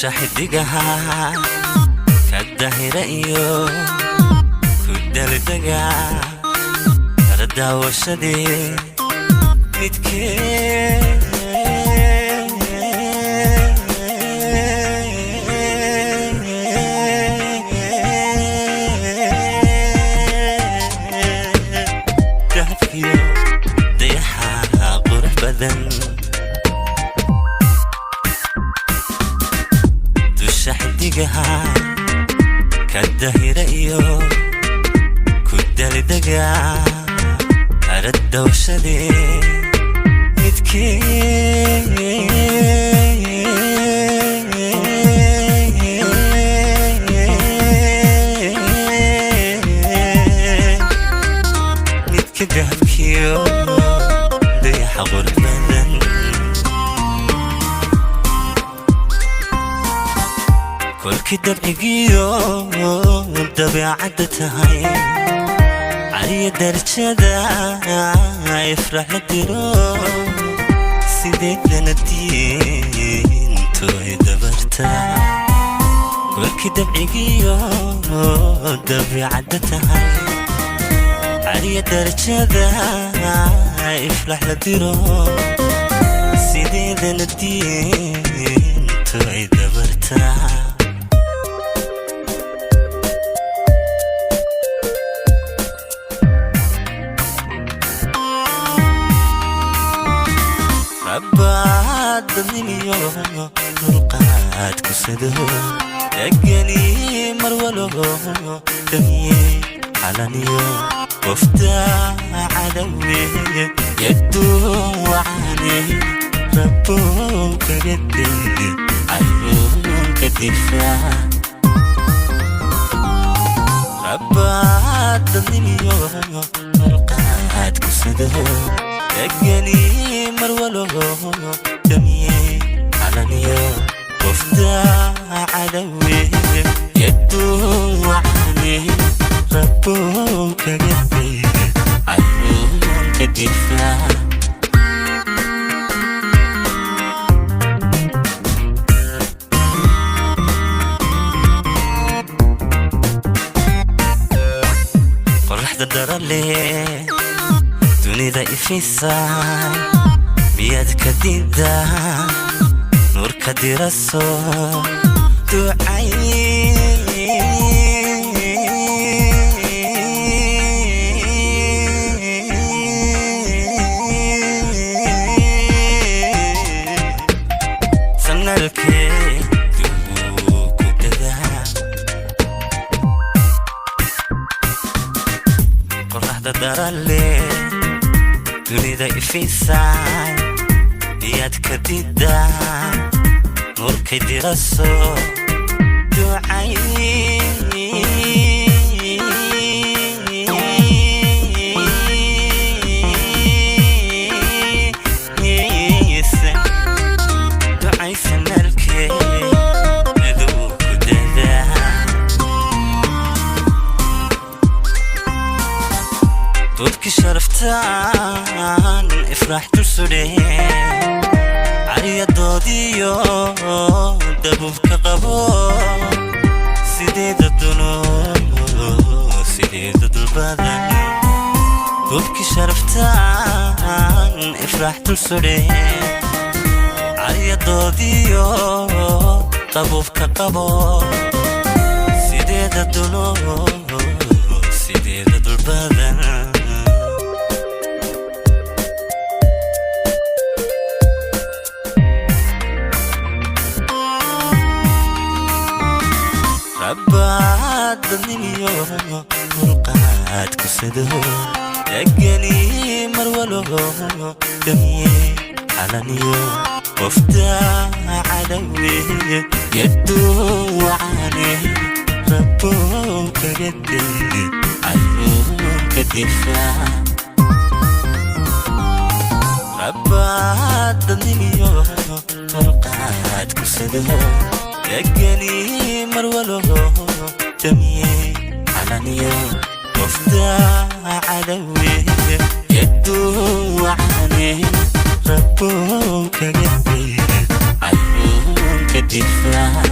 Dusha xidigaha ka dahira iyo ku daldega radaawashadii midkee dahabkiyo dayaxa qurux badan. Dusha xidigaha ka dahira iyo ku daldega aradawshadee midkee midka dahabkiyo dayaxa qurux badan. Kolkii dabcigiyo dabeecadda tahay caliya darajada ifrax la diro sideedana diintu ay dabarta. Kolkii dabcigiyo dabeecadda tahay caliya darajada ifrax la diro sideedana diintu ay dabarta. Rabbaadadnimiyo dulqaad ku sado degani marwalo damiye calaniyo qofta cadawe yaduwacane rabow kaga day cayuunka difaac. Rabbaadadnimiyo dulqaad ku sado degani marwalo damiye calaniyo qofta cadawe yaduwacane rabow kaga day cayuunka difaac. Qoraxda darale dunida ifisa miyaad ka diidaa nuurka diraso ducay sanalkee duu ku dadaa. Qoraxda darale dunida ifisay miyaad ka diidaa nuurkay diraso ducay ducaysanalkee aduu ku dadaa. Doodkii sharaftaan ifraax dul sudhe cariyadoodiyo dabuubka qabo sideeda duno sideeda dulbadan. Doodkii sharaftaan ifraax dul sudhe cariyadoodiyo dabuubka qabo sideeda duno sideeda dulbadan. Rabbaadadnimiyo dulqaad ku sado degani marwalo damiye calaniyo qofta cadawe yaduwacane rabow kaga day cayuunka difaac. Rabbaadadnimiyo dulqaad ku sado degani marwalo damiye calaniyo qofta cadawe yaduwacane rabow kaga day cayuunka difaac.